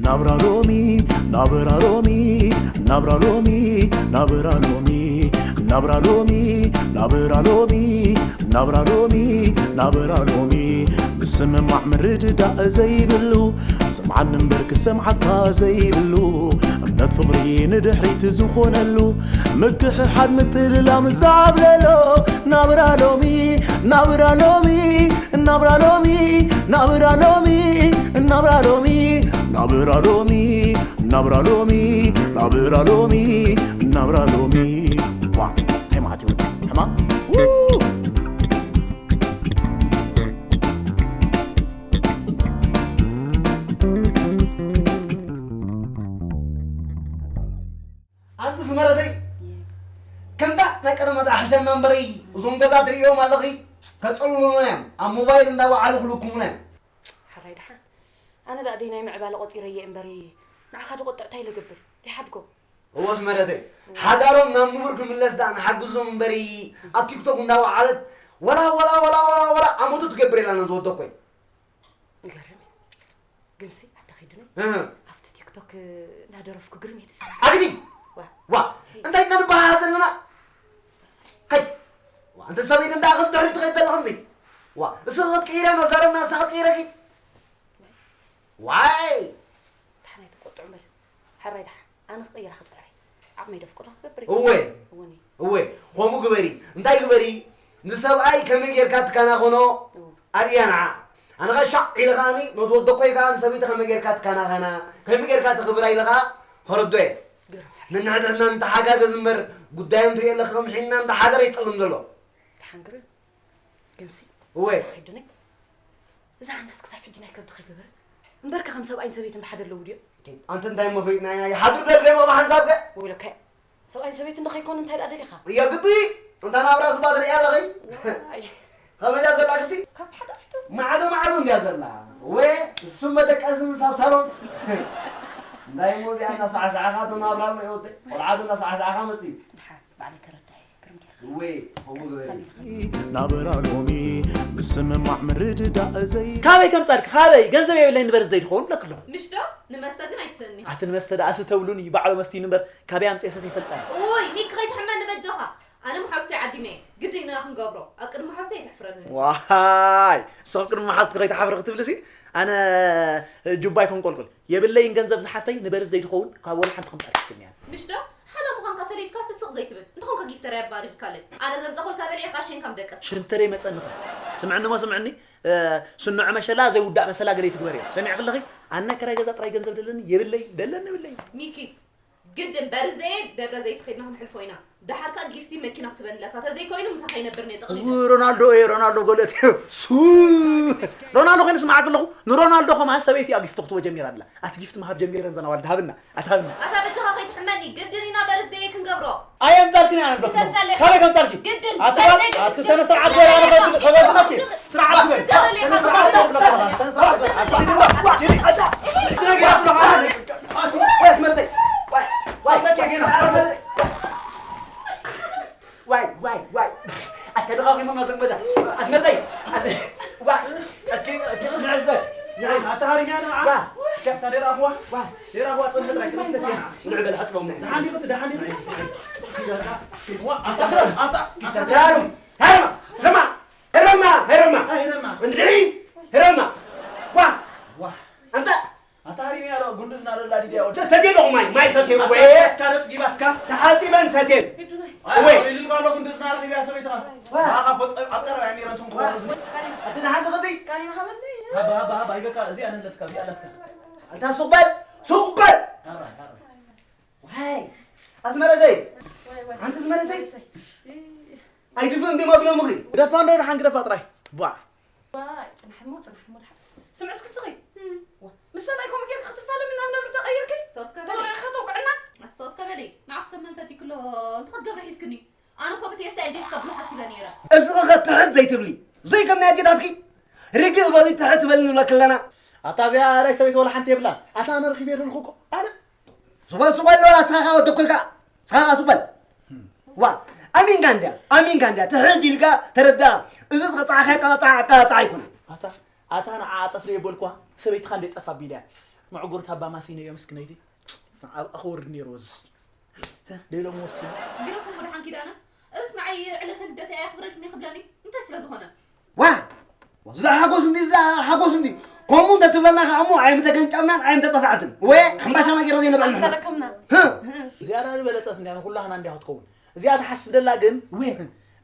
ናብራ ሎሚ ናብራ ሎሚ ናብራ ሎሚ ናብራ ሎሚ ናብራ ሎሚ ናብራ ሎሚ ናብራ ሎሚ ናብራ ሎሚ ምስምማዕ ምርድዳእ ዘይብሉ ስምዓኒ እምበር ክሰምዓካ ዘይብሉ እምነት ፍቕሪ ንድሕሪት ዝኾነሉ ምክሕሓድ ምትልላም ዝዓብለሎ ናብራ ሎሚ ናብራ ሎሚ ናብራ ሎሚ ናብራ ሎሚ ናብራ ሎሚ ናብራ ሎሚ ናብራ ሎሚ ናብራ ሎሚ ናብራ ሎሚ ዋ እንታይ ማለት እዩ ሕማ ኣንቲ ዝመረተይ ከምታ ናይ ቀደም ኣጣሓሕዛና እምበረይ እዞም ገዛ ትርእዮም ኣለኺ ከፀልሉና እዮም ኣብ ሞባይል እንዳወዓሉ ክልኩሙና እዮም። ሓራይ ደሓን ኣነ ደኣ ደይ ናይ ምዕባለ ቆፂረየ እምበሪ ንዓኻ ድቆጥዕ እንታይ ኢለ ገብር ደይ ሓድጎ እወ ዝመረተይ ሓዳሮም ናብ ንቡር ክምለስ ደኣ ንሓግዞም እምበሪ ኣብ ቲክቶክ እንዳወዓለት ወላ ወላ ወላ ወላ ወላ ኣመቱ ትገብር የላና ዝወደኮይ ይገርም እዩ። ግንሲ ኣታ ኸይድኒ ኣብቲ ቲክቶክ እናደረፍኩ ግርም እየ ዝሰምዕ። ኣግዲ ዋ እንታይ ኢና ንበሃሃ ዘለና ከይ ዋ እንተ ሰበይቲ እንዳ ከም ድሕሪ ትኸይድ ዘለኻ እንዲ ዋ እስኺ ክትቅይረ ነዛረብና ንሳ ክትቅይረኪ ዋይ ደሓን ኣይትቆጥዑ በል ሓራይ ደሓን ኣነ ክቕይራ ክፅዕር እየ ዓቕመይ ደፍቅዶ ክገብር እየ እወ እወኒ እወ ከምኡ ግበሪ እንታይ ግበሪ ንሰብኣይ ከመይ ጌርካ ትከናኸኖ ኣርእያ ንዓ ኣነ ኸ ሻዕ ኢለ ኸኣኒ ነቲ ወዲ ኣኮይ ከኣ ንሰበይቲ ከመይ ጌርካ ትከናኸና ከመይ ጌርካ ተኽብራ ኢለ ኸኣ ኸረዶ እየ ግርም ነንሕድሕድና ንተሓጋገዝ እምበር ጉዳዮም ትሪኦ ኣለኺ ከም ሒንና እንዳ ሓደረ ይጠልም ዘሎ ደሓን ግርም ግንሲ እወ እንታይ ኸይዱኒ እዛ ሃናስ ክሳብ ሕጂ ናይ ከብዲ ከይገበረት እምበርከ ከም ሰብኣይን ሰበይትን ብሓደ ኣለዉ ድዮም ኣንቲ እንታይ እሞ ፈሊጥና ኢና ይሓድሩ ደልገሞ ብሓንሳብ ከ ወይለካ ሰብኣይን ሰበይትን ዶ ከይኮኑ እንታይ ደኣ ደሊኻ እያ ግቢ እንታ ናብራ ስባ ትርኢ ኣለኺ ዋይ ከመይ እያ ዘላ ግቢ ካብ ሓደ ፊቱ ማዕዶ ማዕዶ እንድያ ዘላ ወ እሱም መደቀሲ ምሳብ ሳሎን እንታይ እሞ እዚኣ እናሳዕሳዕኻ ዶ ናብራ ኣሎ ይወደ ቆልዓ ዶ እናሳዕሳዕኻ መፅዩ ድሓር ባዕለይ ከረዳየ ግርም ጌርካ እወ ከምኡ ግበሪ ናብራ ሎሚ ምስምማዕ ምርድዳእ ዘይ ካበይ ከምፃልኪ ካበይ ገንዘብ የብለይ ንበርዝደይ ድኸውን ብለክ ኣለኹ ምሽ ዶ ንመስተ ግን ኣይትስእኒ ኣቲ ንመስተ ደኣ ስተብሉኒ ባዕሎ መስቲ ንበር ካበይ ኣምፅኤ ሰተ ይፈልጣ እይ ሚኪ ከይትሕመኒ በጃኻ ኣነ መሓዙተይ ዓዲመ እየ ግድን ኢና ክንገብሮ ኣብ ቅድሚ መሓዙተይ ኣይተሕፍረንን ዋይ ንስኺ ቅድሚ መሓዙትኪ ከይትሓፍሪ ክትብሊ ሲ ኣነ ጁባይ ከንቆልቁል የብለይን ገንዘብ ዝሓፍተይ ንበርዝደይ ድኸውን ካብ ወላ ሓንቲ ከምፃልክልኒ እያ ምሽ ዶ ሓላ ምዃንካ ፈሊጥካ ስስቕ ዘይትብል እንተኾንካ ጊፍተረይ ኣባሪርካለይ ኣነ ዘምፀኹልካ በሊዕኻ ሸንካ ምደቀስካ ሽንተረይ መፀንኻ ስምዕኒ ሞ ስምዕኒ ስንዖ መሸላ ዘይውዳእ መሰላ ገለ ይትግበር እየ ሰሚዕኺ ኣለኺ ኣነ ክራይ ገዛ ጥራይ ገንዘብ ደለኒ የብለይ ደለኒ የብለይ ሚኪ ግድን በርዝደየ ደብረ ዘይት ኸይድና ክንሕልፎ ኢና ደሓር ከኣ ጊፍቲ መኪና ክትበኒ ኣለካ ተዘይኮይኑ ምሳኻ ይነብር እየ ጠቕሊለ ሮናልዶ እየ ሮናልዶ ጎለት ሱ ሮናልዶ ኮይኑ ስምዓክ ኣለኹ ንሮናልዶ ከማን ሰበይቲ እያ ጊፍቲ ክትቦ ጀሚራ ኣላ ኣቲ ጊፍቲ ምሃብ ጀሚረን ዘናዋል ድሃብና ኣታ በጃኻ ከይትሕመኒ ግድን ኢና በርዝደይ ክንገብሮ። ኣየምጻልክን እያ ነበር። ካበይ ከምጻልኪ? ግድን ኣቲ ኣቲ ሰነ ስርዓት ገይረ ኣነ ከገልግለኪ ስርዓት ግበሪ። ሰነ ስርዓት ገይረ ኣቲ ግድን ኣቲ ግድን ኣቲ ግድን ኣቲ ግድን ኣቲ ወይ ኣስመርተይ ወይ ወይ ጌና ዋይ ዋይ ዋይ ኣታ ደኻኺሞም ናብዞም ገዛ ኣስመርተይ ዋይ ኣታ ሃሪምያ ንዓ ኣታ ደራኹዋ ዋይ ደራኹዋ ጽንሒ ጥራይ ክመትለኪ ንዕ በል ሓጽቦም ንዕ ደሓን ዲኹ ደሓን ዲኹ ኣታ ኣታ ኣታ ሃሩም ሃሩም ሃሩም ሃረማ ሃረማ ሃረማ እንድዒ ሃረማ ዋ ዋ ኣንታ ኣታ ሃሪምያ ዶ ጉንድዝና ደላ ዲድያ ወዲ ሰትየ ኣለኹ ማይ ማይ ሰትየ ኣታ ወይ ሰትካ ዶ ጽጊባትካ ተሓጺበን ሰትየን ኣታ ወይ ኢሉ ኣሎ ጉንድዝና ረኺብያ ሰበይትኻ ኣኻ ኮ ጸብ ኣብ ቀረባ እያ ነይረን ትንኮ ኣቲ ንሓንቲ ኸቲ ቃሊና ሃበኒ ሃባ ሃባ ሃባ ይበቃ እዚኣ ነለትካ እዚኣ ኣለትካ ኣንታ ሱቕ በል ሱቕ በል ሃባ ሃባ ዋይ ኣስመረተይ ኣንቲ ኣስመረተይ ኣይትፍእን ድም ኣብሎምኺ ግደፋ እንዶ ደሓን ግደፋ ጥራይ ቧዕ ዋይ ፅናሕ እሞ ፅናሕ እሞ ድሓን ስምዒ እስኪ ስኺ ምስ ሰብኣይ ከምኡ ጌርካ ክትፋለሚ ናብ ነብሪ ተቐይርኪ ሶስከ በሊ ተወቂዕኺ ተውቅዕና ኣቲ ሶስከ በሊ ንዓኺ ከም መንፈት ይክሎ እንተ ክትገብሪ ሒዝክኒ ኣነ እኮ ብቴስታይ እንዴት ከብሎ ሓሲበ ነይረ እስኺ ኸ ትሕት ዘይትብሊ ዘይከም ናይ ኣዴታትኪ ርግእ በሊ ትሕት በሊ ንብለኪ ኣለና ኣታ እዚኣ ናይ ሰበይቲ ወላ ሓንቲ የብላን ኣታ ኣነ ረኺበ የለኹ እኮ ኣነ ሱበል ሱበል ንበላ እስኻ ወዲ እኮ ኢልካ እስኻ ሱበል ዋ ኣሚንካ እንድያ ኣሚንካ እንድያ ትሕት ኢልካ ተረዳ እዚ ዝቐፃዕካ ቀፃዕ ቀፃዕ ኣይኮነ ኣታ ኣታ ንዓ ጠፍሪ የበልኳ ሰበይትኻ እንደ ጠፋ ቢልያ መዕጉርቲ ኣባ ማሲኖ እዮም ምስክነይቲ። ኣብኣ ክወርድ ነይርዎ እዝስ። ደይሎም ወሲኑ። ግደፎም ወደ ሓንኪ ዳነ። እስ ንዓይ ዕለተ ልደተይ ኣየኽብረልክን ክብለኒ እንታይ ስለ ዝኾነ? ዋ ዝሓጎስ እንዲ ዝሓጎስ እንዲ ከምኡ እንተትብለና ከዓ እሞ ኣይምተገንጨብናን ኣይምተፀፋዕትን ወ ሕምባሻና ገይረ ዘይነብዐልና ኣሰለከምና ህ ዝያዳ ዝበለፀት እንዲያ ንኩላህና እንዲያ ክትከውን እዚኣ ትሓስብ ደላ ግን ወ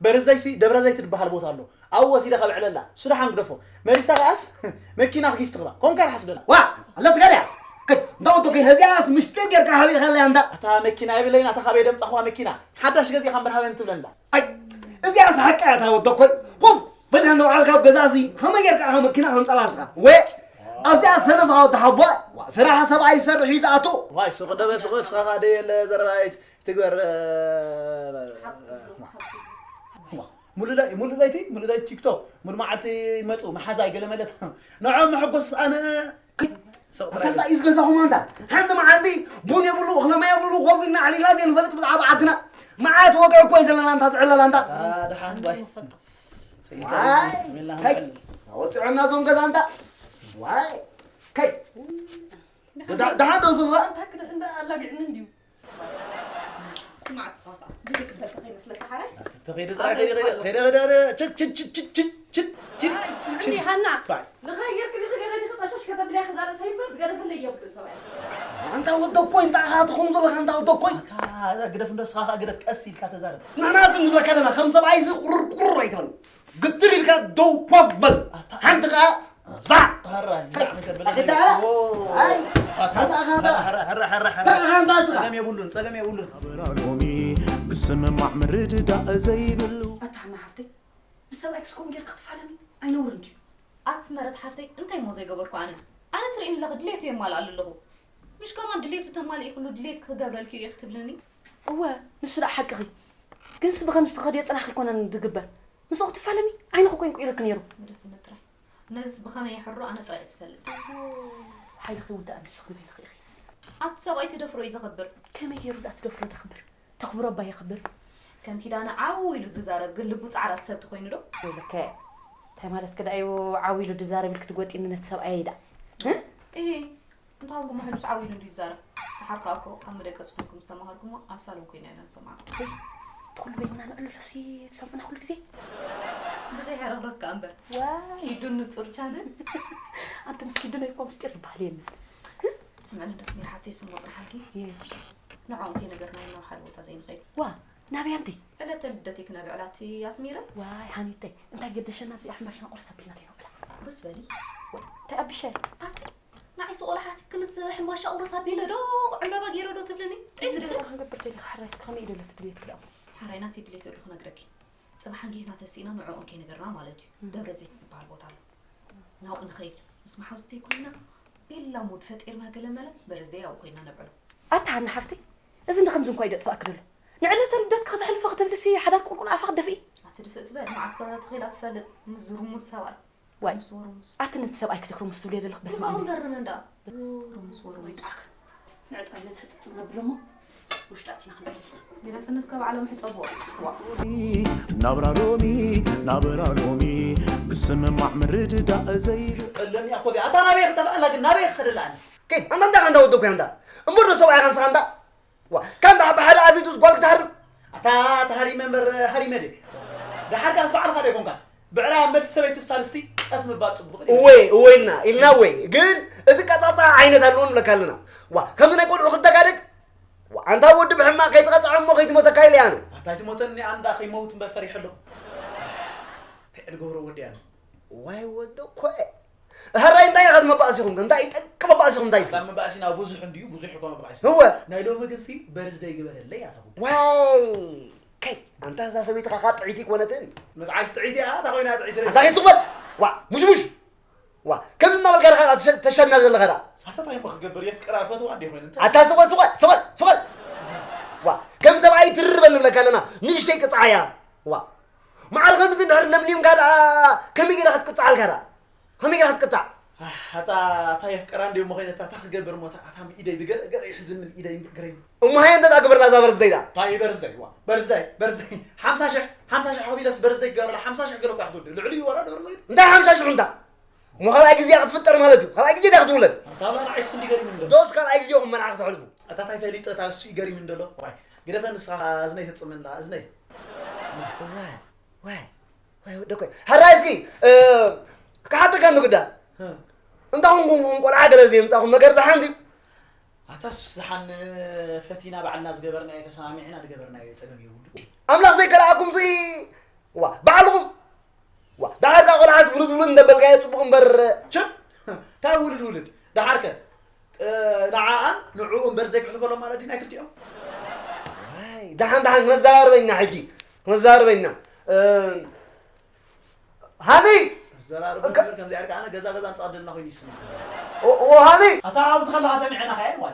በርዝዳይሲ ደብረ ዘይት ትበሃል ቦታ ኣሎ ኣብኡ ወሲደ ከብዕለላ እሱ ደሓን ግደፎ መሊሳ ከዓስ መኪና ጊፍት ክባ ከምካ ትሓስብ ደላ ዋ ኣለትካ ድያ ክት እንዳውቶ ግን እዚኣስ ምሽጢር ጌርካ ሃበይ ከለያ እንዳ ኣታ መኪና የብለይን ኣታ ካበይ ደምፃኹዋ መኪና ሓዳሽ ገዚእካ ምርሃበን ትብለንዳ ኣይ እዚኣስ ሓቂ እያ እታ ወዲ እኮይ ኮፍ በልና ንባዕልካ ኣብ ገዛ እዚ ከመይ ጌርካ ኢኻ መኪና ከምፀላ እስኻ ወ ኣብዚኣ ሰነፍ ኣወዲ ሓቦ ስራሕ ሰብኣይ ይሰርሕ እዩ ዝኣቱ ዋይ ሱቕ ደበ ሱቕ እስኻ ኻደ የለ ዘረባ ኣይት- ትግበር ሙሉእ ለይቲ ሙሉእ ለይቲ ቲክቶክ ሙሉ መዓልቲ ይመፁ መሓዛይ ገለ መለት ንዖም መሐጎስ ኣነ ኣታ እንታይ እዩ ዝገዛኹም ኣንታ ሓንቲ መዓልቲ ቡን የብሉ እኽለማ የብሉ ኮፍ ኢልና ኣዕሊልና ዘይንፈልጥ ብዛዕባ ዓድና መዓት ወግዒ እኮ እዩ ዘለና እንታ ዝዕለላ እንታ ደሓን ባይ ዋይ ከይ ኣወፅዖና እዞም ገዛ እንታ ዋይ ከይ ደሓን ተውስኻ ኣላግዕኒ እንድዩ ስማዕ ስፋፋ ብድቂ ሰልካ ከይመስለካ ሓራይ ተኸይደ ጥራይ ከይደ ከይደ ከይደ ከይደ ችት ችት ችት ችት ችት ችት ስምዕኒ ሃና ንኻይ ጌርክ ዲኺ ገለ ዲኺ ጠሸሽ ከተብልያ ክዛረብ ሰይበር ገለ ፈለየ ብትብል ሰብኣይ ኣንታ ወደኮይ እንታይ ኢኻ ትኸውን ዘለኻ ኣንታ ወደኮይ ግደፍ እንዶ ስኻ ግደፍ ቀስ ኢልካ ተዛረብ ንሕና ዝንብለካ ኣለና ከም ሰብኣይ እዚ ቁርር ቁርር ኣይትበል ግትር ኢልካ ደው ኮፍ በል ሓንቲ ኸዓ ዛ ኣኺዳ ኣይ ሓንቲ ኣኻታ ጸገም የብሉን ጸገም የብሉን ናብራ ሎሚ ምስምማዕ ምርድዳእ ዘይብሉ ኣታ ሓና ሓፍተይ ምስ ሰብኣይ ክስኮም ጌርካ ክትፋለሚ ኣይነውርን ድዩ ኣቲ ስመረት ሓፍተይ እንታይ እሞ ዘይገበርኩ ኣነ ኣነ ትርእኒ ኣለኺ ድሌቱ የማልኣሉ ኣለኹ ምሽ ከማን ድሌቱ ተማሊኡ ኩሉ ድሌት ክገብረልኪ እየ ክትብልኒ እወ ንሱ ደኣ ሓቅኺ ግንስ ብኸምዚ ትኸድዮ ፅናሕ ኣይኮነን ዝግበር ምስኡ ክትፋለሚ ዓይንኺ እኮ ይንቁ ኢለኪ ነይሩ ግደፍኒ ጥራይ ነዝስ ብኸመይ ይሕሮ ኣነ ጥራይ እየ ዝፈልጥ ሓይልኺ ይውዳእ ንስኺ መን ኢኺ ኢኺ ኣቲ ሰብኣይ ትደፍሮ እዩ ዘኽብር ከመይ ገይሩ ደኣ ትደፍሮ ደኽብር ተኽብሮ እባ የኽብር ከም ኪዳነ ዓው ኢሉ ዝዛረብ ግን ልቡ ፃዕራት ሰብ ተኾይኑ ዶ ወይለከ እንታይ ማለትኪ ደኣ እዩ ዓው ኢሉ ድዛረብ ኢልኪ ትጎጢኒ ነቲ ሰብኣየይ ደኣ እሂ እንታውን ግሞ ሕሉስ ዓው ኢሉ እንድዩ ዝዛረብ ደሓር ከኣ እኮ ኣብ መደቀሲ ኮንኩም ዝተማሃርኩሞ ኣብ ሳሎን ኮይና ኢና ንሰምዓኩም እቲ ኩሉ በይንና ንዕልሎሲ ትሰምዑና ኩሉ ግዜ ብዘይ ሕርኽርኽቲ እምበር ዋይ ኪዱ ንጹር ቻነል ኣንቲ ምስ ኪዱ ነይኮ ምስጢር ዝበሃል የለን ስምዕኒ ዶ ስሚር ሓብተይ ስሞ ጽንሓልኪ ንዕኦም ከይነገርናዮም ናብ ሓደ ቦታ ዘይንኸይድ ዋ ናበይ ኣንቲ ዕለተ ልደተይ ክነብዕላ እቲ ኣስሚረ ዋይ ሓኒተይ እንታይ ገደሸና ኣብዚኣ ሕምባሻና ቁርስ ኣቢልና ከይንውዕላ ቁርስ በሊ እንታይ ኣቢሸ ኣቲ ንዓይ ስቆላ ሓሲብክንስ ሕምባሻ ቁርስ ኣቢለ ዶ ዕምበባ ገይረ ዶ ትብልኒ ጥዒት ድኽል ክንገብር ደሊኻ ሓራይስ ከመይ ኢደለት ድልየት ክልኣሞ ሓራይ ናተይ ድሌት ዶ ክነግረኪ ጽባሕ እንጌህና ተሲእና ንዕኦም ከይነገርና ማለት እዩ ደብረ ዘይት ዝበሃል ቦታ ኣሎ ናብኡ ንኸይድ ምስ መሓውዝተይ ኮይና ቤላ ሙድ ፈጢርና ገለመለ በርዝደይ ኣብኡ ኮይና ነብዕሎ ኣታ ሃና ሓፍተይ እዚ ንከምዚ እንኳ ይደጥፋእክ ደሎ ንዕለተ ልደት ከተሕልፎ ክትብልሲ ሓዳር ቁልቁል ኣፋ ክትደፍኢ ኣቲ ድፍእ ትበል መዓስ ኮነ ትኽኢላ ትፈልጥ ምስ ርሙስ ሰብኣይ ዋይ ምስ ወርሙስ ኣቲ ነቲ ሰብኣይ ክትኽርሙስ ትብልዮ ዘለኽ በስመ ኣብ እምበር ንመን ደኣ ርሙስ ወርሙስ ንዕጣይ ነዚ ሕፅፅብ ነብሎ እሞ ውሽጢ ኣቲና ክንብል ግደፍንስ ካብ ዓለም ሕፀብዎ ናብራ ሎሚ ናብራ ሎሚ ምስምማዕ ምርድዳእ ዘይብል ጸለኒ እኮ እዚኣ ኣታ ናበይ ክጠፍኣላ ግን ናበይ ክኸደላ ኣነ ከይ ኣንታ እንታይ ኣንታ ወደኩ ኣንታ እምበር ዶ ሰብኣይ ካንሳ ኣንታ ዋ ካንታ ብሓደ ኣፊቱስ ጓል ክትሃርም ኣታ ተሃሪመ እምበር ሃሪመ ደ ደሓር ካስ ባዕልኻ ዶ ይኮንካ ብዕራይ ኣብ መልሲ ሰበይቲ ብሳልስቲ ጠፍ ምባል ጽቡቕ እዩ እወ እወ ኢልና ኢልና እወ ግን እቲ ቀጻጻ ዓይነት ኣለዎ ንብለካ ኣለና ዋ ከምዚ ናይ ቆልዑ ክተጋደግ ዋ ኣንታ ወዲ ብሕማቕ ከይትቐጽዖ እሞ ከይትሞተካ ኢለ ኣነ ኣታ ኣይትሞተኒ ኣንዳ ከይመውት እምበር ፈሪሐ ኣለኹ እንታይ እየ ዝገብሮ ወዲ ኣነ ዋይ ወዲ ኮ ህራይ እንታይ ኢኻ መባእሲኹም እንታይ ጠቂ መባእሲኹም እንታይ እዛ መባእሲና ብዙሕ እንድዩ ብዙሕ እኮ መባእሲ እወ ናይ ሎሚ ግንሲ በርዝደይ ግበረለይ ኣታ ጉዳይ ዋይ ከይ ኣንታ እዛ ሰበይትኻ ካ ጥዒቲ ኮነትን መትዓስ ጥዒቲ እያ እታ ኮይና ጥዒቲ ኣንታ ከይትቕበል ዋ ሙሽሙሽ ዋ ከምዚ እናበልካ ኢኻ ተሸ- ተሸና ዘለኻ ዳ ኣታ እንታይ እሞ ክገብር የፍቅራ ፈትዋ እንዲ ኮይነ እንታይ ኣታ ስቕ በል ስቕ በል ስቕ በል ስቕ በል ዋ ከም ሰብኣይ ትርር በል ንብለካ ኣለና ንእሽተይ ቅፅዓያ ዋ ማዕረ ከምዚ እንድሕር ለምሊምካ ደኣ ከመይ ገይራ ክትቅፅዓልካ ደኣ ከመይ ገይራ ክትቅፃዕ ኣታ ኣታ የፍቅራ እንዲ እሞ ኮይነ እታ ክገብር እሞ ኣታ ኢደይ ብገለ ገለ ይሕዝኒ ኢደይ ግረይ እሞ ሃየ እንተ ግበርላ እዛ በርዝደይ ደኣ እንታይ በርዝደይ ዋ በርዝደይ በርዝደይ ሓምሳ ሽሕ ሓምሳ ሽሕ ከፊለስ በርዝደይ ክገብረላ ሓምሳ ሽሕ ገለ እኳ ክትወድእ ልዕሊ እዩ ወላ በርዝደይ እንታይ ሓምሳ ሽሕ እንታ እሞ ካልኣይ ግዜ ክትፍጠር ማለት እዩ። ካልኣይ ግዜ ዳ ክትውለድ። ኣታ ብላ ንዓይስ እንዲ ገሪም እንዶ ዶስ ካልኣይ ግዜ ኹም መርዓ ክትሕልፉ። ኣታ ታይ ፈሊጠ እታ እሱ ይገሪም እንደሎ ዋይ ግደፈ ንስኻ እዝነይ ተጽምላ እዝነይ ዋይ ዋይ ዋይ ወደኮይ። ሕራይ እስኪ ክሓተካ እንዶ ግዳ እንታይ ኹንኩም ኹም ቆልዓ ገለ ዘየምጻኹም ነገር ደሓን ድዩ? ኣታ ሱስ ዝሓን ፈቲና ባዕልና ዝገበርናዮ ተሰማሚዕና ዝገበርናዮ ጸገም የብሉ ኣምላኽ ዘይከልኣኩም ሲ ዋ ባዕልኹም ዋ ዳሓር ካ ቆልዓስ ብሉድ ብሉድ እንደበልካዮ ጽቡቕ እምበር ችብ እንታይ ውልድ ውልድ ደሓርከ ንዓኣን ንዕኡ እምበር ዘይክሕልፈሎም ማለት ድዩ ናይ ክልቲኦም ደሓን ደሓን ክነዘራርበና ሕጂ ክነዘራርበና ሃኒ ዘራርበ ነገር ከምዚ ኣርካ ኣነ ገዛ ገዛ ንጻደልና ኮይኑ ይስማ ሃኒ ኣታ ኣብዚ ከለኻ ሰሚዕና ኸያ ዋይ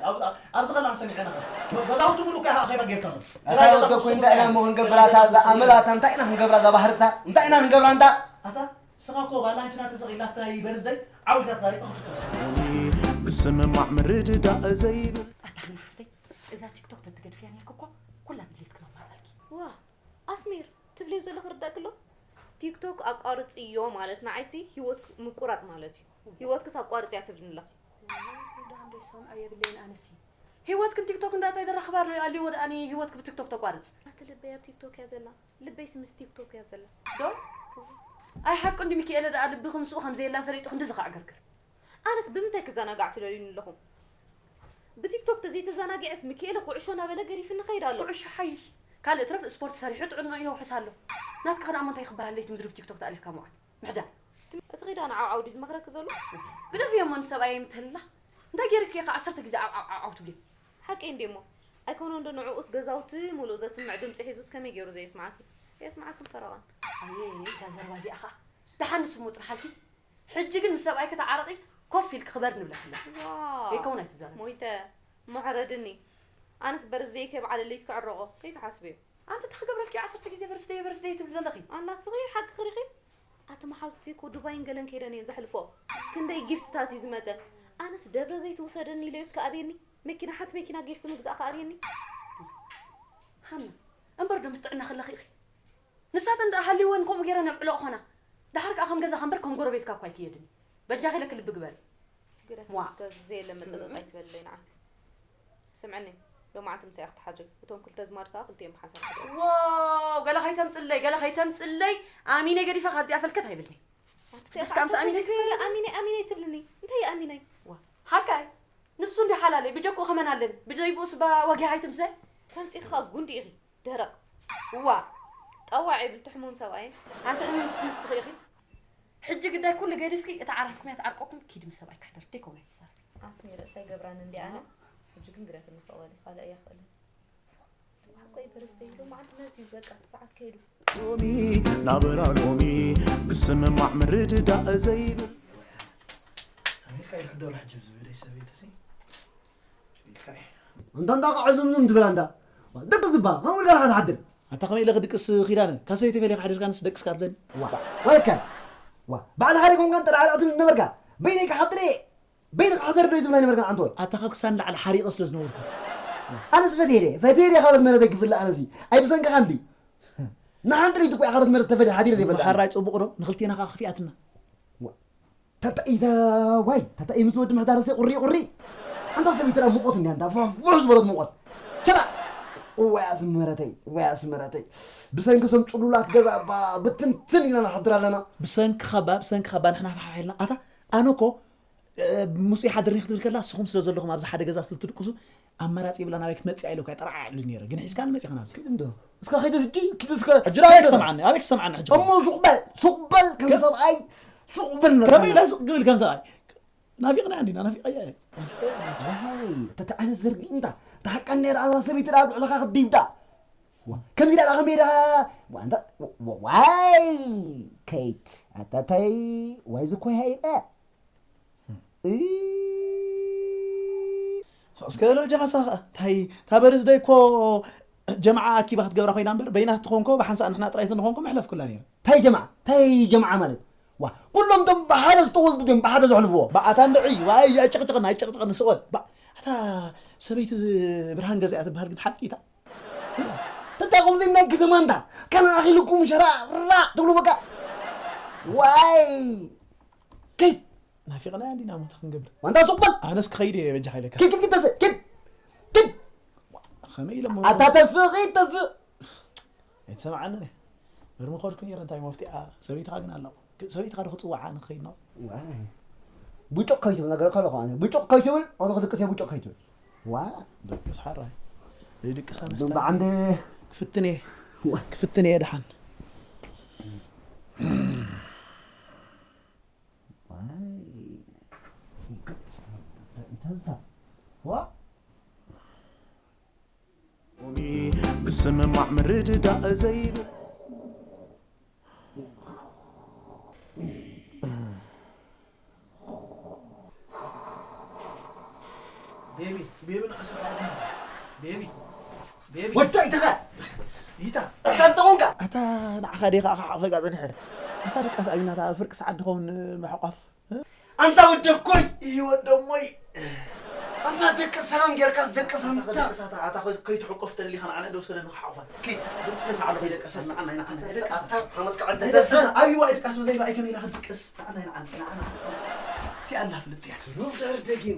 ኣብዚ ከለኻ ሰሚዕና ኸያ ገዛውቲ ሙሉ ከ ኸይባ ጌርካ ኣታ ወደ ኮ እንታይ ኢና ሞ ክንገብራ እዛ ኣመላታ እንታይ ኢና ክንገብራ እዛ ባህርታ እንታይ ኢና ክንገብራ እንታ ኣታ ስኻ ኮ ባላንችና ተሰቒላ ፍታ ይበርዝደይ ዓውልካ ዛሪባ ክትኮስ ምስምማዕ ምርድዳእ ዘይብል ኣታ ሓና ሓፍተይ እዛ ቲክቶክ ተትገድፍያ ነርክ እኮ ኩላ ድሌትክ መማላልኪ ዋ ኣስሚር ትብልዮ ዘለኺ ርዳእኪ ኣሎ ቲክቶክ ኣቋርፅዮ ማለት ንዓይሲ ሂወትክ ምቁራፅ ማለት እዩ ሂወትክስ ኣቋርፅያ ትብልኒ ኣለኺ ዳንዶ ሰምዖ የብለይን ኣነሲ ሂወትክን ቲክቶክ እንዳታይ ዘራኽባ ኣሎ ኣልዎ ደኣኒ ሂወትክ ብቲክቶክ ተቋርፅ ኣቲ ልበይ ኣብ ቲክቶክ እያ ዘላ ልበይስ ምስ ቲክቶክ እያ ዘላ ዶ ኣይ ሓቁ እንዲ ሚካኤለ ደኣ ልብኺ ምስኡ ከም ዘየላ ፈሊጡ ክንዲ ዝኸዕገርግር ኣነስ ብምንታይ ክዘናጋዕ ትደልዩኒ ኣለኹም ብቲክቶክ ተዘይተዘናጊዐስ ሚካኤለ ኩዕሾ ናበለ ገዲፍኒ ኸይድ ኣሎ ኩዕሾ ሓይሽ ካልእ ትረፍ ስፖርት ሰሪሑ ጥዕና የውሕስ ኣሎ ናትካ ደኣ እንታይ ክበሃል ለይቲ ምድሪ ብቲክቶክ ተኣሊፍካ ምውዓል ምሕዳር እቲ ኺዳን ዓውዓው ድዩ ዝመኽረኪ ዘሎ ግደፍዮ እሞ ንሰብኣይ ኣይምትህልላ እንታይ ገይርኪ ኢኻ ዓሰርተ ግዜ ዓው ዓው ዓው ትብልዮ ሓቀይ እንዴ እሞ ኣይኮነ እንዶ ንዕኡስ ገዛውቲ ሙሉእ ዘስምዕ ድምፂ ሒዙስ ከመይ ገይሩ ዘየስምዓኪ የስምዓክን ፈረቓን ኣየ እዛ ዘረባ እዚኣ ኸዓ ደሓን ንሱ እሞ ፅንሓልኪ ሕጂ ግን ምስ ሰብኣይኪ ተዓረቒ ኮፍ ኢልኪ ክበር ንብለኪ ኣለና ከይከውን ኣይትዛረቢ ሞይተ ምሕረድኒ ኣነስ በርዝደይ ከይበዓለለይ እስከ ዕረቖ ከይትሓስብዮ ኣንቲ እንታይ ክገብረልኪ ዓሰርተ ግዜ በርዝደይ በርዝደይ ትብሊ ዘለኺ ኣላ ስኺ ሓቂ ክሪኺ ኣቲ መሓዙተይ እኮ ዱባይን ገለን ከይደን እየን ዘሕልፎ ክንደይ ጊፍትታት እዩ ዝመፀ ኣነስ ደብረ ዘይት ውሰደኒ ኢለዮስ ከኣብየኒ መኪና ሓንቲ መኪና ጊፍቲ ምግዛእ ከኣብየኒ ሃና እምበር ዶ ምስ ጥዕና ከለኺ ኢኺ ንሳተን ደኣ ሃልይወን ከምኡ ገይረን የብዕልኦ ኾና ደሓር ከኣ ከም ገዛኻ እምበር ከም ጎረቤትካ እኳ ኣይክየድን እዩ በጃኺ ኢለኪ ልቢ ግበሪ ግደፍ ዋ። እስከ ዘየለ መጸጸጽ ኣይትበልለይ ንዓ ስምዕኒ ሎማዓንቲ ምሳይ ክትሓዞይ እቶም ክልተ ዝማድ ከኣ ክልቲኦም ብሓንሳብ ክድኦም ዋው ገለ ከይተምጽለይ ገለ ከይተምጽለይ ኣሚነ ገዲፈ ካብዚኣ ፈልከት ኣይብልኒ እስከ ኣምሳ ኣሚነ ኣሚነ ኣሚነ ትብልኒ እንታይ ኣሚነይ ሓካይ ንሱ እንዲ ሓላለይ ብጀክኡ ከመን ኣለን ብደይብኡስ ባ ወጊሕ ኣይትምሰ ተንጺኻ ጉንዲ ኢኺ ደረቕ እዋ ጠዋዕ ይብል ትሕሙም ሰብኣየ ኣንተ ሕሙም ትስንስኺ ኢኺ ሕጂ ግዳይ ኩሉ ገዲፍኪ እቲ ዓራትኩም እያ ትዓርቀኩም ኪዲ ምስ ሰብኣይ ካሕደር ደይኮነ ኣይትዛረቢ ኣስሚ ርእሰይ ገብራን እንዲ ኣነ ሕጂ ግን ግደፍኒ ሰቕ በሊ ካልእ እየ ክእልን ጽባሕ እኮ እዩ በርዝደይ ሎማዓንቲ መዝዩ በቃ ሰዓት ከይዱ ሎሚ ናበራ ሎሚ ምስምማዕ ምርድዳእ ዘይብል ኣሜሪካ ይሕደሩ ሕጂ ዝብለይ ሰበይተሲ ኢልካ እዩ እንታ እንዳ ከዓ ዝምዝም ትብል ኣንዳ ደቂ ዝባ ከምኡ ኢልካ ኢኻ ትሓድር ኣታ ከመይ ኢለ ክድቅስ ኪዳነ ካብ ሰበይቲ ፈሊኻ ሓዲርካ ንስ ደቅስካ ትብለኒ ዋ ወለካ ዋ ባዕልኻ ደይ ኮንካ እንተ ደኣ ኣልኣትኒ ነበርካ በይነይ ክሓድር እየ በይንኻ ሕደር ዶ እዩ ትብለኒ ነበርካ ንዓንተ ወይ ኣታ ካብ ክሳን ላዕሊ ሓሪቐ ስለ ዝነበርኩ ኣነስ ፈትየ ድየ ፈትየ ድየ ካብ ኣስመረተይ ክፍለ ኣነሲ ኣይብሰንክኻ እንድዩ ንሓንቲ ለይቲ እኮ ኢኻ ካብ ኣስመረት ተፈልየ ሓዲረ ዘይፈልጥ ኣነ። ሓራይ ጽቡቕ ዶ ንኽልቴና ከኣ ከፊኣትና ተታኢታ ዋይ ተታኢ ምስ ወዲ ምሕዳር ሰ ቁሪ ቁሪ ኣንታ ሰበይቲ ደኣ ሙቆት እንዲያ እንታ ፍሕፍሕ ዝበለት ሙቆት ቸራ እዋይ ኣስመረተይ እዋይ ኣስመረተይ ብሰንኪ ሶም ጽሉላት ገዛ እባ ብትንትን ኢና ንሓድር ኣለና ብሰንኪ ኸባ ብሰንኪ ኸባ ንሕና ፋሕፋሕ ኢልና ኣታ ኣነ እኮ ምስኡ ይሓድርኒ ክትብል ከላ ንስኹም ስለ ዘለኹም ኣብዚ ሓደ ገዛ ስለ ትድቅሱ ኣማራጺ የብላን ኣበይ ክትመጽእ ኢለ እኳ ጠርዓዕ ኢሉ ነይረ ግን ሒዝካኒ መጺኻ ናብዚ ኪድ እንዶ እስካ ከይደ ስዲ ኪድ እስካ ሕጂ ኣበይ ክሰምዓኒ ኣበይ ክሰምዓኒ ሕጂ እሞ ሱቅ በል ሱቅ በል ከም ሰብኣይ ሱቅ በል ከመይ ኢለ ሱቅ ክብል ከም ሰብኣይ ናፊቕና እንዲና ናፊቐያ እየ ዋይ ተተኣነ ዘርጊ እንታ ተሓቀን ነይራ ኣዛ ሰበይቲ ዳ ብዕልኻ ክዲብዳ ከምዚ ዳ ከመይ ዳ ዋይ ከይት ኣታታይ ዋይ ዝኮያ ኢለ እስከ ሎ ጀኻ ሳኻ ታይ ታበርዝደይ እኮ ጀምዓ ኣኪባ ክትገብራ ኮይና እምበር በይና ትኾንኮ ብሓንሳእ ንሕና ጥራይ ትንኾንኮ መሕለፍኩላ ነይረ ታይ ጀምዓ ታይ ጀምዓ ማለት ዋ ኩሎም ቶም ብሓደ ዝተወልዱ ድም ብሓደ ዘሕልፍዎ ብኣታ እንድዒ ዋይ ኣይጨቕጨቕና ኣይጨቕጨቕኒ ስቕ በል ኣታ ሰበይቲ ብርሃን ገዛያ ትበሃል ግን ሓቂ እታ ተታኹም ናይ ከተማ እንታ ከነ ኣኺልኩም ሸራ ራ ትብሉ በቃ ዋይ ከይ ናፊቕና እንዲና ሞተ ክንገብር። ማንታ ሱቕ በል። ኣነስ ክኸይድ እየ በጃኻ ኢለካ። ኪድ፣ ኪድ፣ ኪድ፣ ተስእ፣ ኪድ፣ ኪድ። ከመይ ኢለ እሞ ኣታ ተስእ፣ ኪድ፣ ተስእ። ኣይትሰምዓንን እየ። በርሚ ከድኩ ነይረ እንታይ መፍትኣ ሰበይትኻ ግን ኣለኹ። ሰበይትኻ ዶ ክጽውዓ ንኽኸይድ ነው? ዋይ። ቡጩቕ ከይትብል ነገር ከለኹ ኣነ። ቡጩቕ ከይትብል፣ ኣቶ ክትቅስ እየ ቡጩቕ ከይትብል። ዋ። ደቅስ ሓራይ። ዘይድቅስ ኣነስታ። ብዓንደ ክፍትን እየ። ዋ። ክፍትን እየ ደሓን። ዋይ። እንተልታ። ዋ። ምስምማዕ ምርድዳእ ዘይብል። ቤቢ፣ ቤቢ ንዕስ ሓወይ። ቤቢ፣ ቤቢ። ወዳ ይተኸ። ይታ። ኣታ እንተኾንካ። ኣታ ንዓኻ ዲኻ ኣኻ ሓፈጋ ጽኒሐ። ኣታ ድቃስ ኣብይናታ ፍርቂ ሰዓት ድኸውን ምሕቋፍ። ኣንታ ወደኮይ። እዩ ወደሞይ። ኣንታ ደቂ ሰላም ጌርካስ ደቂ ሰላም ኣታ ደቂ ሳታ ኣታ ከይትሕቆፍ ተደሊኻ ንዓና ደው ሰደን ክሓቆፋ። ከይት ደቂ ሰላም ኣታ ደቂ ሰላም ንዓና ንዓና ደቂ ሰላም ኣታ ሓመት ከዓንተ ደቂ ተሰ ሰላም ኣብይ ዋይ ድቃስ በዘይ ባይ ከመይ ኢላ ክትድቅስ ንዓና ንዓና ንዓና እቲ ኣላ ፍልጥ እያ። ሩብ ዳር ደጊም።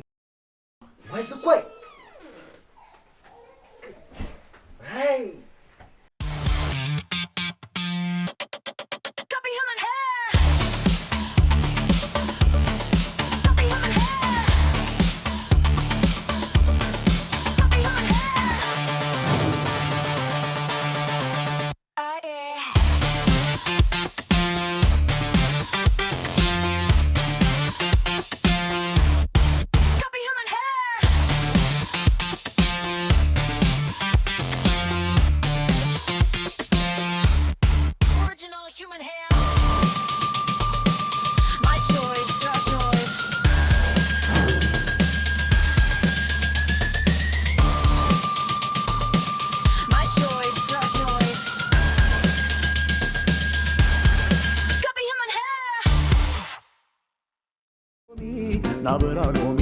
ዋይ ስኮይ። ሃይ። Copy him and hair. Copy him and hair. Copy him and hair. Original human hair. My choice, your choice. My choice, your choice. Copy him and hair. ናበራ ሎሚ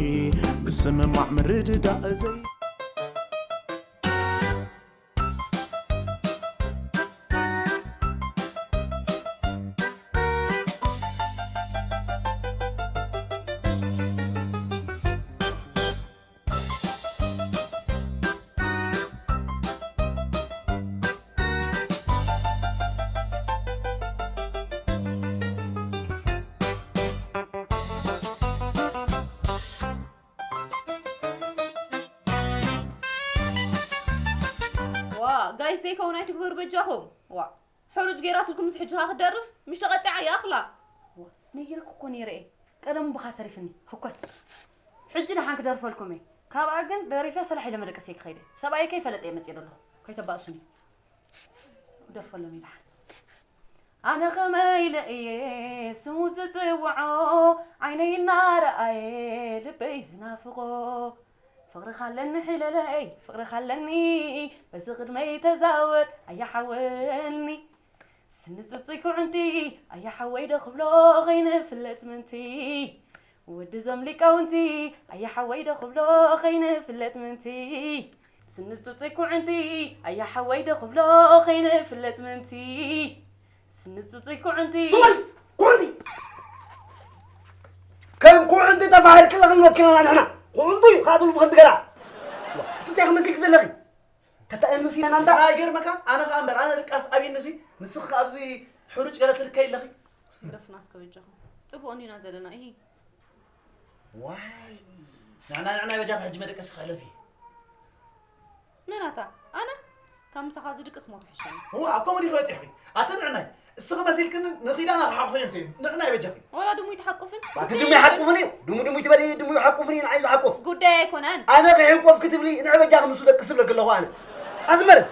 ምስምማዕ ምርድዳእ ዘይ ዋ ጋይስ ዘይከውን ኣይትግበሩ በጃኹም። ዋ ሕሩጭ ገይራትልኩም ምስ ሕጂ ኸኣ ክትደርፍ ምሽ ተቐጺዓ ይኣኽላ። ዋ ነጊረኩ እኮ ነይረ እየ ቀደሙ ብኻ ተሪፍኒ ህኮት። ሕጂ ደሓን ክደርፈልኩም እየ። ካብኣ ግን ደሪፈ ሰላሕ ኢለ መደቀሰይ ክኸይድ እየ። ሰብኣየ ከይፈለጠ እየ መጽእ ዘለኹ። ከይተባእሱኒ። ክደርፈሎም እዩ ደሓን። ኣነ ኸመይ ኢለ እየ ስሙ ዝጽውዖ ዓይነይ እናረኣየ ልበይ ዝናፍቖ ፍቕርኻ ኣለኒ ሒለለይ ፍቕርኻ ኣለኒ በዚ ቅድመይ ተዛወር ኣያ ሓወኒ ስኒ ጽጹይ ኩዕንቲ ኣያ ሓወይ ዶ ክብሎ ኸይንፍለጥ ምንቲ ወዲ ዞም ሊቃውንቲ ኣያ ሓወይ ዶ ክብሎ ኸይንፍለጥ ምንቲ ስኒ ጽጹይ ኩዕንቲ ኣያ ሓወይ ዶ ክብሎ ኸይንፍለጥ ምንቲ ስኒ ጽጹይ ኩዕንቲ ስወይ ኩዕንቲ ከም ኩዕንቲ ተፋሂርክለ ክንወክለና ንሕና ኩዕንቱ እዩ ካትሉ ብክንቲ ገላ እንታይ ክመስልክ ዘለኺ ተታእን መሲለና እንዳ ኣይገርመካ ኣነ ከኣ እምበር ኣነ ድቃስ ኣብይንሲ ንስኺ ኣብዚ ሕሩጭ ገለ ትልከይ ኣለኺ ግደፉና እስከ በጃኹም ጽቡቕ እንዲና ዘለና እሂ ዋይ ንዕና ንዕና በጃኺ ሕጂ መደቀሲ ክሕለፊ መናታ ኣነ ካብ ምሳኻ ዝድቅስ ሞት ሕሸኒ እዋ ኣብ ከምኡ ዲኺ በፂሕኺ ኣተ ንዕናይ እስኺ መሲልክኒ ንኺዳና ክሓቑፈ እዮም ሰይም ንዕናይ በጃኺ ወላ ድሙ ይትሓቁፍን ኣቲ ድሙ ይሓቁፍኒ ድሙ ድሙ ትበሊ ድሙ ይሓቁፍኒ ንዓይ ዝሓቁፍ ጉዳይ ኣይኮነን ኣነ ክሕቆፍ ክትብሊ ንዕ በጃኺ ምስ ደቅስ ብለክ ኣለኹ ኣነ ኣዝመረት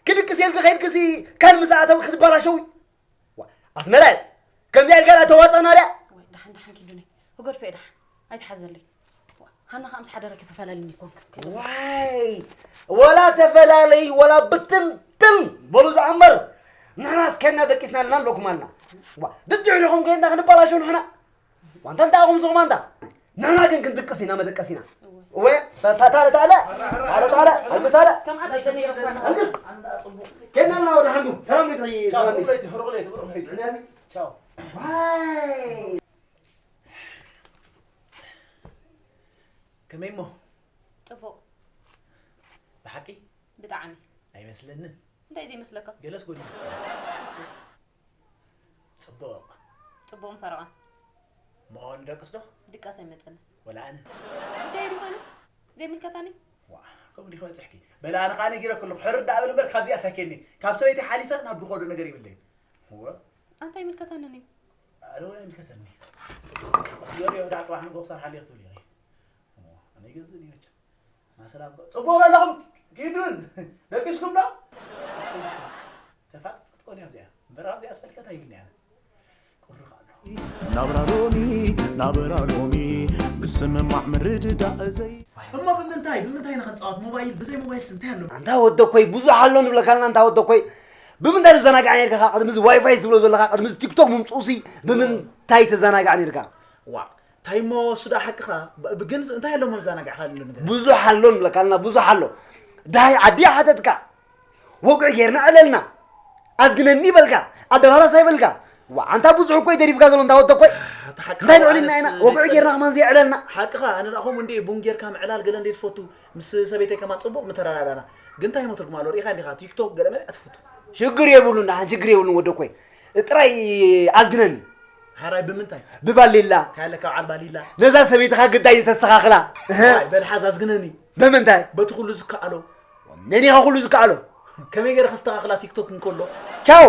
ክድቅስ የልኪ ከይድክሲ ካን ምስ ኣተው ክትባላሸዊ ኣስመረ ከምዚኣ ኢልካ ዳ ተዋፀና ድያ ወይ ደሓን ደሓን ኪዱኒ ክገድፎ እየ ደሓን ኣይትሓዘለይ ሃና ከዓ ምስ ሓደረ ከተፈላለኒ ይኮንክ ዋይ ወላ ተፈላለይ ወላ ብትንትን በሉ ደኣ እምበር ንሕናስ ከና ደቂስና ኣለና ኣለኩም ኣልና ድድሕሪኹም ከይንና ክንበላሸው ንሕና ዋንታ እንታይ ኢኹም ዝኹም ኣንታ ንሕና ግን ክንድቅስ ኢና መደቀስ ኢና እወ ታለ ታለ ታለ ታለ ኣልግስ ታለ ኣልግስ ከናና ወደ ሓንዱ ሰላም ይትይ ሰላም ይትይ ቻው ቻው ከመይ እሞ? ጽቡቕ። ብሓቂ? ብጣዕሚ። ኣይመስለንን። እንታይ ዘይመስለካ? ገለስ ጎዲሉ። ፍጹም። ጽቡቕ። ጽቡቕን ፈረቓን። መሆን ደቅስ ዶ? ድቃስ ኣይመጸንን። ወላ ኣነ? ጉዳይ ድኾነ? ዘይምልከታኒ? ዋ፣ ከምኡ ዲኺ በጺሕኪ? በላ ኣነ ከኣ ነጊረኪ ኣለኹ። ሕርድ ዳኣ በል እምበር ካብዚኣ ሳኬኒ። ካብ ሰበይቲ ሓሊፈ ናብ ድኾዶ ነገር የብለይን። እወ። ኣንታ ኣይምልከታንን እዩ። ኣነ እውን ኣይምልከተኒ። ቀስ በሊ ወዳ ጽባሕ ንግሆ ክሰርሓሉ እየ ክትብሊ ኢኺ። እሞ፣ ኣነ ይገዝእን እዩ መቸም። ማሰላም እኮ ጽቡቕ በለኹም። ኪዱን ደቂስኩም ዶ? ተፋጥጥ ክትኮን እያ ኣብዚኣ። እምበር ኣብዚኣ ኣስፈልከት ኣይብልኒ ኣነ። ቁሪ ከኣ ኣለኹ። ናብራ ሎሚ ናብራ ሎሚ ክስምማዕ ምርድዳእ ዘይ እሞ ብምንታይ ብምንታይ ንኽንጻወት ሞባይል ብዘይ ሞባይል ስንታይ ኣሎ? ኣንታ ወደኮይ ብዙሕ ኣሎ ንብለካልና ኣንታ ወደኮይ ብምንታይ ትዘናጋዕ ነርካ ቅድሚ እዚ ዋይፋይ ዝብሎ ዘለካ ቅድሚ እዚ ቲክቶክ ምምፅኡሲ ብምንታይ ተዘናጋዕ ነርካ? ዋ ታይሞ ሱዳ ሓቅኻ ብ- ግን እንታይ ኣለሞ መዘናግዕኻ ንሉ ነገር ብዙሕ ኣሎ ንብለካልና ብዙሕ ኣሎ ዳሃይ ዓዲ ሓተትካ ወግዒ ጌርና ዕለልና ኣዝግነኒ በልካ ኣደራራስ ኣይበልካ ዋ ኣንታ ብዙሕ እኮ እዩ ደሪፍካ ዘሎ እንታ ወደ እኮ እንታይ ንዕልና ኢና ወግዒ ጌርና ከማን ዘየዕለልና ሓቅኻ ኣነ ደኣ ከምኡ እንዴ ቡን ጌርካ ምዕላል ገለ እንዴ ትፈቱ ምስ ሰበይተይ ከማን ጽቡቕ ምተረዳዳና ግን እንታይ እሞ ትርጉም ኣለዎ ርኢኻ እንዲኻ ቲክቶክ ገለ መለ ኣትፈቱ ሽግር የብሉን ደሓን ሽግር የብሉን ወደ እኮይ ጥራይ ኣዝግነኒ ሓራይ ብምንታይ ብባሊላ እንታይ ኣለካ በዓል ባሊላ ነዛ ሰበይትኻ ግዳይ ተስተኻኽላ እህ። ኣይ በል ሓዝ ኣዝግነኒ ብምንታይ በቲ ኩሉ ዝከኣሎ ነኒኻ ኩሉ ዝከኣሎ ከመይ ገይረ ከስተኻኽላ ቲክቶክ እንከሎ ቻው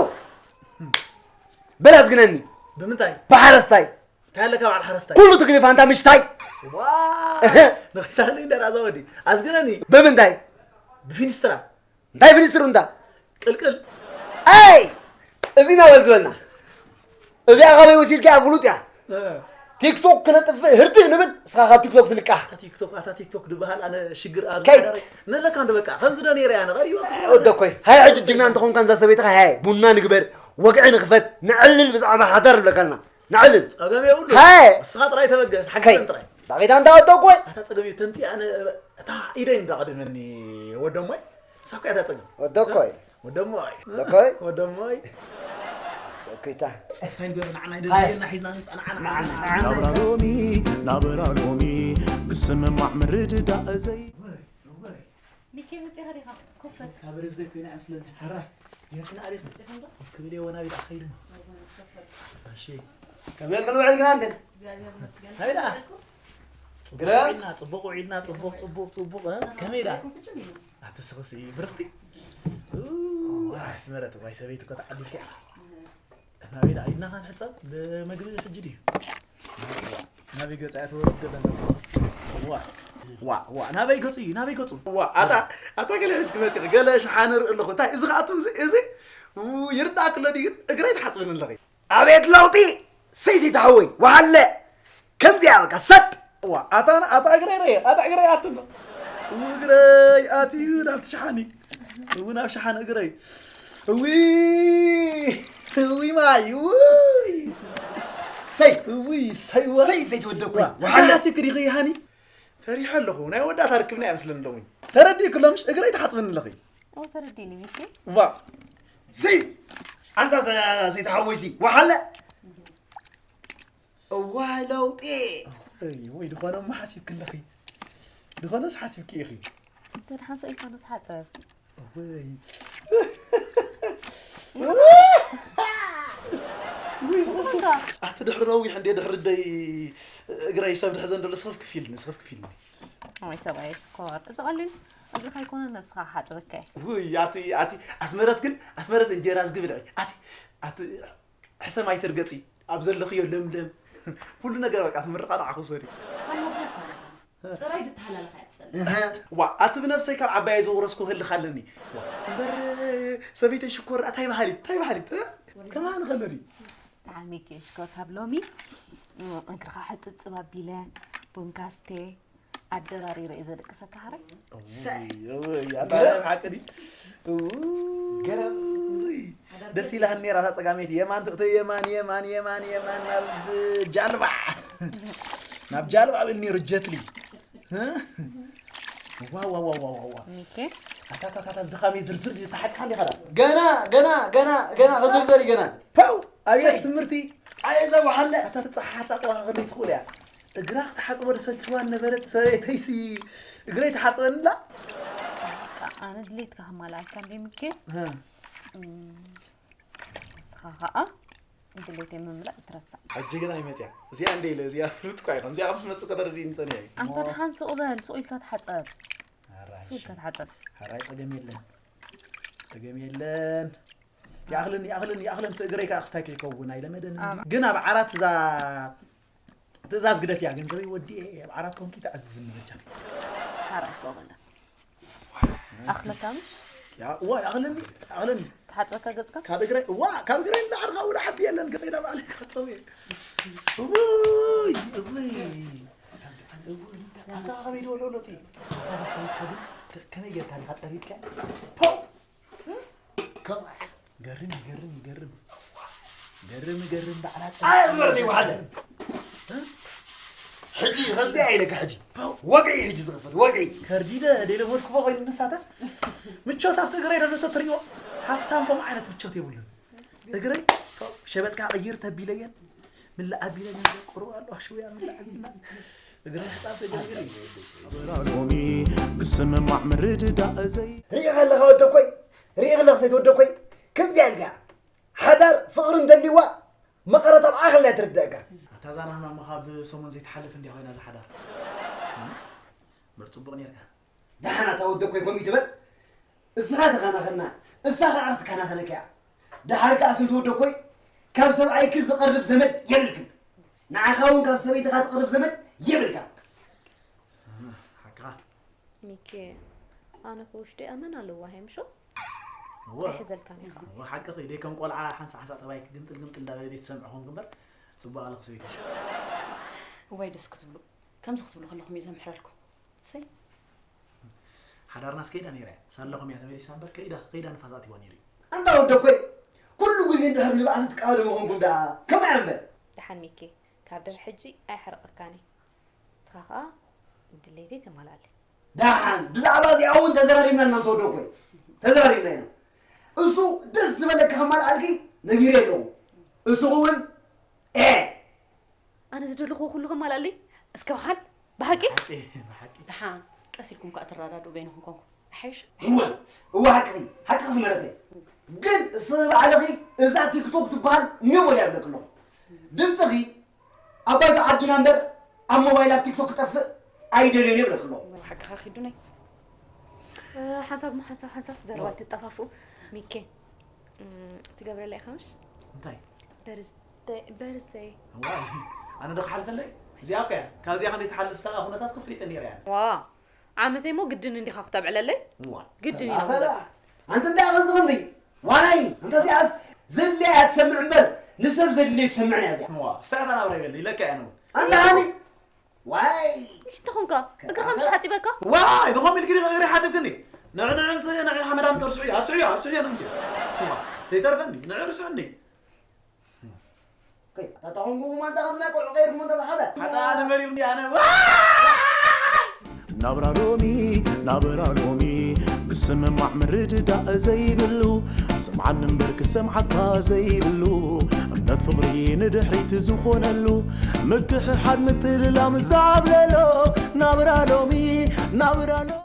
በል ኣዝግነኒ ብምንታይ ብሓረስታይ እንታይ ኣለካ በዓል ሓረስታይ ኩሉ ትግልፍ ኣንታ ምሽታይ ዋ እህ። ንኺሳለይ እንደራ ዘወዲ ኣዝግነኒ ብምንታይ ብፊንስትራ እንታይ ፍንስትሩ እንታ ቅልቅል ኣይ እዚ ናበል ዝበልና እዚኣ ካበይ ወሲድካ እያ ፍሉጥ እያ ቲክቶክ ክነጥፍእ ህርድግ ንብል እስኻ ካብ ቲክቶክ ትልቃሕ ኣታ ቲክቶክ ኣታ ቲክቶክ ድበሃል ኣነ ሽግር ኣብ ከይድ። ዝሓደረ ነለካ እንዶ በቃ ከምዚ ዶ ነይረ ኣነ ቀሪባ ወደ ኮይ ሃይ ሕጂ ጅግና እንተኾንካ ንዛ ሰበይትኻ ሃይ ቡና ንግበር ወግዒ ንኽፈት ንዕልል ብዛዕባ ሓዳር ንብለካልና ንዕልል ጸገም የብሉ ሃይ ንስኻ ጥራይ ተበገስ ሓግዘን ጥራይ ዳቂታ እንዳ ወደ ኮይ ኣታ ጸገም እዩ ተምጺ ኣነ እታ ኢደይ እንዳቐደመኒ ወደሞይ ሳኳ እታ ጸገም ወደ ኮይ ወደሞይ ወደ ኮይ ወደሞይ ኦኬታ ሳይን ገበ ንዓና ኢደ ዜና ሒዝና ንጻ ንዓና ናብራ ሎሚ ናብራ ሎሚ ክስምማዕ ምርድዳእ ዘይ ሚኪ መጺኻ ዲኻ ኮፈል ካበረ ዝደይ ኮይና ኣምስለኒ ሓራ የትና ኣሪፍ ኮፍ ክብል የወና ቤት ኣኸይድና እሺ ከመይ ክንውዕል ግና እንትን እግዚኣብሔር ይመስገን ሃይዳ ግረም ጽቡቕ ውዒልና ጽቡቕ ጽቡቕ ጽቡቕ እ? ከመይ ዳ ፍጹም እዩ ኣትስኽሲ ብርኽቲ ኡ፣ ኣስመረት ዋይ ሰበይቲ እኮ ተዓዲልኪ ኢኻ ናበይ ዳ ኢድና ካን ሕጸብ ብመግቢ ሕጂ ድዩ ናበይ ገጻ እያ ተወርድ ደላ ዘላ ዋ ዋ ዋ ናበይ ገጹ እዩ ናበይ ገጹ ዋ ኣታ ኣታ ገለ ሒዝኪ መጺኺ ገለ ሸሓነ ርኢ ኣለኹ እንታይ እዚ ከኣቱ እዚ እዚ ው፣ ይርዳእኪ ኣሎ ድዩ ግን እግረይ ትሓጽብኒ ኣለኺ ኣቤት ለውጢ ሰይቲ ተሓወይ ወሃለ ከምዚኣ በቃ ሰጥ ዋ ኣታ ኣታ እግረይ ረየ ኣታ እግረይ ኣትሎ እው እግረይ ኣትዩ ናብቲ ሸሓኒ እው ናብ ሸሓኒ እግረይ እዊ እዊ ማይ እውይ ሰይ እዊ ሰይዋ ሰይ ሰይ ትወደኩ ወሓለ ሓሲብክ ዲኺ ሃኒ ፈሪሐ ኣለኹ ናይ ወዳእታ ርክብና ኣይመስለኒ ሎሚ ተረዲእክ ሎምሽ እግረይ ትሓፅብኒ ኣለኺ ተረዲኒ ሚኪ ዋ ሲ ኣንታ ዘይተሓወይሲ ወሓለ እዋይ ለውጢ ወይ ድኾነ እሞ ሓሲብኪ ኣለኺ ድኾነስ ሓሲብኪ ኢኺ እንተ ደሓን ሰ ኢልካ ንትሓፀብ ወይ ኣቲ ድሕሪ ነዊሕ እንደ ድሕሪ ደይ እግረይ ሰብ ድሕዘ እንደሎ ስኽፍ ክፊልኒ ስኽፍ ክፊልኒ ወይ ሰብኣይ ሽኮር እዚ ቀሊል እግርኻ ኣይኮነ ነብስኻ ሓፅበካ እዩ ውይ ኣቲ ኣቲ ኣስመረት ግን ኣስመረት እንጀራ ዝግብል ኣቲ ኣቲ ሕሰም ኣይትርገፂ ኣብ ዘለኽዮ ለምለም ኩሉ ነገር በቃ ትምርቃ ንዓኹ ሰሪ ጥራይ ድተሃላለኻ እያ ትጸልእ ዋ ኣቲ ብነብሰይ ካብ ዓባየይ ዘውረስኩ ህልኽ ኣለኒ ዋ እምበር ሰበይተይ ሽኮር እንታይ በሃሊት እንታይ በሃሊት ከማን ኸለዲ ብጣዕሚ እየ ሽኮር ካብ ሎሚ እግርኻ ሕፅብፅብ ኣቢለ ቡንካ ስተ ኣደራሪረ እዩ ዘደቅሰካ ሓራይ ሓቂ ድዩ ገረም ደስ ኢላህን ነራ እታ ፀጋመይቲ የማን ትእቶ የማን የማን የማን የማን ናብ ጃልባ ናብ ጃልባ ብል ነሩ ጀትሊ ዋዋዋዋዋዋ ሚኪ ኣታታታታ ዝድኻመይ ዝርዝር ተሓቅሓ እንዲኻ ዳ ገና ገና ገና ገና ክዝርዘር እዩ ገና ፓው ኣቤት ትምህርቲ ኣየ እዛ ወሓለ ኣታ ትፀሓሓት ኣጠዋኻኽር ትኽእል እያ እግራ ክትሓጽቦ ዝሰልችዋ ነበረት ሰበይተይሲ እግረይ ትሓጽበንላ። ኣነ ድሌትካ ከማልኣልካ እንደ ምኬ ንስኻ ከዓ ድሌት የምምላእ ይትረሳዕ። ሕጂ ግን ኣይመፅያ እዚኣ እንደ ኢለ እዚኣ ፍሉጥ ኳ ይኾን እዚኣ ምስ መፅእ ከተረድእኒ ፀኒሐ እዩ። ኣንተ ድሓን ሱቕ በል ሱቕ ኢልካ ተሓፀብ። ሱቕ ኢልካ ተሓፀብ። ሓራይ ፀገም የለን። ፀገም የለን። ይኣኽልን ይኣኽልን ይኣኽልን እቲ እግረይ ከዓ ክስታይ ከይከውን ኣይለመደን። ግን ኣብ ዓራት እዛ ትእዛዝ ግደፍያ ገንዘበይ ወዲኤ ኣብ ዓራት ኮንኪ ተኣዝዝኒ በጃ። ሓራይ ሱቕ በል። ኣኽለካ ምሽ? ያ እዋ ይኣኽለኒ ይኣኽለኒ። ክሓፅበካ ገፅካ? ካብ እግረይ እዋ ካብ እግረይ ንላዕሊ ካብ ወደ ዓቢ የለን ገፀይ ናብ ባዕለይ ክሕፀቡ እየ። እውይ እውይ እውይ ኣታ ከመይ ድበሎ ሎጢ ኣታ እዛ ሰበይትካ ግን ከ- ከመይ ጌርካ ዲኻ ፀሪግካ? ፖው! ከምኣ ገርም ይገርም ይገርም ገርም ይገርም ባዕላ ኣይ ዝበለኒ ዋሓደ ሕጂ ከምዚ ኣይለካ ሕጂ ወገይ ሕጂ ዝኽፈት ወገይ ከርዲደ ደይለመድኩዎ ኮይኑ ንሳተ ምቾት ኣብቲ እግረይ ደሎ ተትሪዎ ሃፍታም ከምኡ ዓይነት ምቾት የብሉን እግረይ ሸበጥካ ቅይር ተቢለየን ምላእ ኣቢለየን ቁሩ ኣሎ ሽውያ ምላእ ኣቢልና እግረይ ሕፃብ ተጀሚሩ እዩ ሎሚ ክስምማዕ ምርድዳእ ዘይ ሪኢ ከለኻ ወደኮይ ሪኢ ከለኻ ሰይትወደኮይ ከምዚ ኣልካ ሓዳር ፍቕሪ እንተልይዋ መቐረት ኣብ ዓኸል እያ ትርድአካ። ኣታ እዛ ናህና እሞ ካብ ሰሙን ዘይትሓልፍ እንድያ ኮይና እዛ ሓዳር። እምበር ጽቡቕ ኔርካ። ደሓን ኣታ ወደኮይ ከምኡ ይትበል። እስኻ ተኸናኸና እሳ ኸዓ ክትከናኸነካ እያ። ደሓር ከኣ ሰይቲ ወደኮይ ካብ ሰብኣይኪ ዝቐርብ ዘመድ የብልክን። ንዓኻ እውን ካብ ሰበይትኻ ትቐርብ ዘመድ የብልካ። ሓቅኻ። ሚኪ ኣነ ከ ውሽጢ ኣመን ኣለዋ ሄምሾ እወ ኣይሕዘልካን ኢኻ እወ ሓቅኺ ደይ ከም ቆልዓ ሓንሳ ሓንሳ ጠባይ ግምጥል ግምጥል እንዳበለ ደይ ትሰምዕ ኾንክ እምበር ጽቡቕ ኣለኺ ሰበይቲ እዋይ ደስ ክትብሉ ከምዚ ክትብሉ ከለኹም እዩ ዘምሕረልኩም ሰይ ሓዳርናስ ከይዳ ነይራ እያ ሳለኹም እያ ተመሊሳ እምበር ከይዳ ከይዳ ንፋስ ኣትይዋ ነይሩ እዩ ኣንታ ወደኮይ ኩሉ ግዜ እንድሕር ንባእሲ ትቃወሙ ኾንኩም ደኣ ከመይ እያ እምበር ደሓን ሚኪ ካብ ድሕሪ ሕጂ ኣይሕርቐካን እየ ንስኻ ኸኣ ድሌተይ ተማልኣለይ። ደሓን ብዛዕባ እዚኣ እውን ተዘራሪብና ኢና ምስ ወደኮይ ተዘራሪብና ኢና። እሱ ደስ ዝበለካ ከማልኣልኪ ነጊረዮ ኣለኹ። እስኺ እውን ኤ። ኣነ ዝደለኹዎ ኩሉ ከማልኣለይ እስከ በሓል ብሓቂ? ብሓቂ ብሓቂ። ደሓን ቀስ ኢልኩም ከኣ ትረዳድኡ በይንኹም ኮንኩም ኣይሓይሽ? እወ እወ ሓቅኺ ሓቅኺ ዝመረተ ግን እስኺ ባዕልኺ እዛ ቲክቶክ ትበሃል ኒው በልያ ይብለኪ ኣለኹ። ድምፅኺ ኣብ ባይታ ዓድና እምበር ኣብ ሞባይል ኣብ ቲክቶክ ክጠፍእ ኣይደልዮን እየ ይብለኪ ኣለኹ። ሓቅኻ ኪዱነይ ሓንሳብ እሞ ሓንሳብ ሓንሳብ ዘረባ ኣይትጠፋፍኡ። ሚኬ ትገብረለይ ኢኻ ምሽ? እንታይ? በርዝደይ በርዝደይ። እዋይ ኣነ ዶ ክሓልፈለይ? እዚኣ እኮ እያ ካብዚኣ ክንደይ ትሓልፍ እታ ኩነታት እኮ ፈሊጠ ነይረ እያ። ዋ ዓመተይ እሞ ግድን እንዲኻ ክተብዕለለይ? እዋ ግድን ኢለ ኣኸላ ክብለካ። ኣንቲ እንታይ ኣቐዝቕ እንዲ ዋይ እንተ እዚኣስ ዘድልያ እያ ትሰምዕ እምበር ንሰብ ዘድልዮ ትሰምዕን እያ እዚኣ እዋ እሳታ ናብራ ይበል ኢለካ እያ ንውን ኣንታ ሃኒ ዋይ እንተ ኾንካ እግርኻ ምስ ሓፂበካ ዋይ ንኸም ኢልኪ እግሪ ሓፂብክኒ ንዕ ንዕ ንዕ ሓመድ ኣምፅእ ርስዑ እያ ርስዑ እያ ርስዑ እያ ንዕምፅ እዋ ዘይተርፈኒ ንዕ ርስዑኒ ከይ ኣታ ተኾንኩ ማንታ ከም ናይ ቆልዑ ቀይርኩም እንተ ዝሓደ ሓታ ኣነ መሪርኒ ኣነ ናብራ ሎሚ ናብራ ሎሚ ክስምማዕ ምርድዳእ ዘይብሉ ስምዓኒ እምበር ክሰምዓካ ዘይብሉ እምነት ፍቕሪ ንድሕሪት ዝኾነሉ ምክሕሓድ ምትልላም ዛብለሎ ናብራ ሎሚ ናብራ ሎሚ